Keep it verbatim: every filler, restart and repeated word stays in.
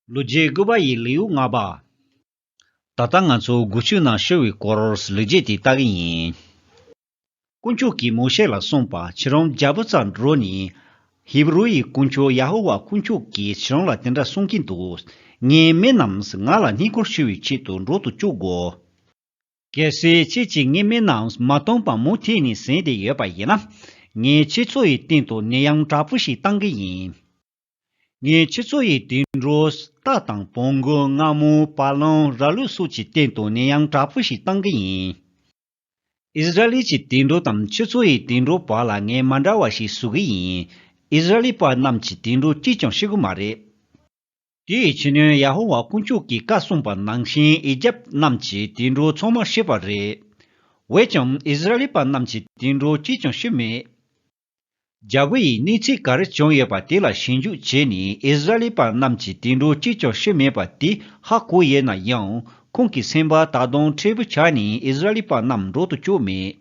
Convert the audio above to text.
ལོ་རྒྱུས་དགུ་པ་ཡི་ལེའུ་ལྔ་པ། ད་ལྟ་ང་ཚོ་དགུ་བཅུ་ནང་ཤོར་བའི་སྐོར་ལོ་རྒྱུས་དེ་ལྟ་གི་ཡིན། དཀོན་མཆོག་གིས་མོ་ཤེ་ལ་གསུངས་པ། ཁྱེད་རང་རྒྱལ་པོ་རྩར་འགྲོ་ནས། ཧི་བུ་རུ་ཡི་དཀོན་མཆོག་ཡ་ཧོ་ཝཱ་དཀོན་མཆོག་གིས་ཁྱེད་རང་ལ་དེ་འདྲ་གསུང་གིན་འདུག་ངའི་མི་རྣམས་ང་ལ་བསྙེན་བཀུར་ཞུ་བའི་ཆེད་དུ་འགྲོ་དུ་བཅུག་དགོས། གལ་སྲིད་ཁྱེད་ཀྱིས་ངའི་མི་རྣམས་མ་བཏང་བར་མུ་མཐུད་ནས་ཟིན་ཏེ་ཡོད་པ་ཡིན་ན། ངས་ཁྱེད་ཚོ་ཡི་སྟེང་དུ་ནད་ཡམས་དྲག་པོ་ཞིག་བཏང་གི་ཡིན། ངས་ཁྱེད་ཚོ་ཡི་དུད་འགྲོ་རྟ་དང་བོང་གུ་རྔ་མོང་བ་ལང་ར་ལུག་སོགས་ཀྱི་སྟེང་དུ་ནད་ཡམས་དྲག་པོ་ཞིག་བཏང་གི་ཡིན། ཨིསི་ར་ཨེལ་གྱི་དུད་འགྲོ་དང་ཁྱེད་ཚོ་ཡི་དུད་འགྲོ་བར་ལ་ངས་མ་འདྲ་བ་ཞིག་བཟོ་གི་ཡིན། ཨིསི་ར་ཨེལ་པ་རྣམས་ཀྱི་དུད་འགྲོ་གཅིག་ཀྱང་ཤི་གི་མ་རེད། དེའི་ཕྱི་ནས་ཡ་ཧོ་ཝཱ་དཀོན་མཆོག་གིས་བཀའ་གསུངས་པ་ནང་བཞིན་ཨི་ཇེབ་རྣམས་ཀྱི་དུད་འགྲོ་ཚང་མ་ཤི་བ་རེད། འོན་ཀྱང་ཨིསི་ར་ཨེལ་པ་རྣམས་ཀྱི་དུད་འགྲོ་གཅིག་ཀྱང་ཤི་མེད། རྒྱལ་པོ་ཡིས་གནས་ཚུལ་ག་རེ་བྱུང་ཡོད་པ་དེ་ལ་ཞིབ་འཇུག་བྱས་ནས་ཨིསི་ར་ཨེལ་པ་རྣམས་ཀྱི་དུད་འགྲོ་གཅིག་ཀྱང་ཤི་མེད་པ་དེ་ཧ་གོ་ཡོད་ན་ཡང་། ཁོང་གི་སེམས་པ་ད་དུང་མཁྲེགས་པོ་ཆགས་ནས་ཨིསི་ར་ཨེལ་པ་རྣམས་འགྲོ་དུ་བཅུག་མེད།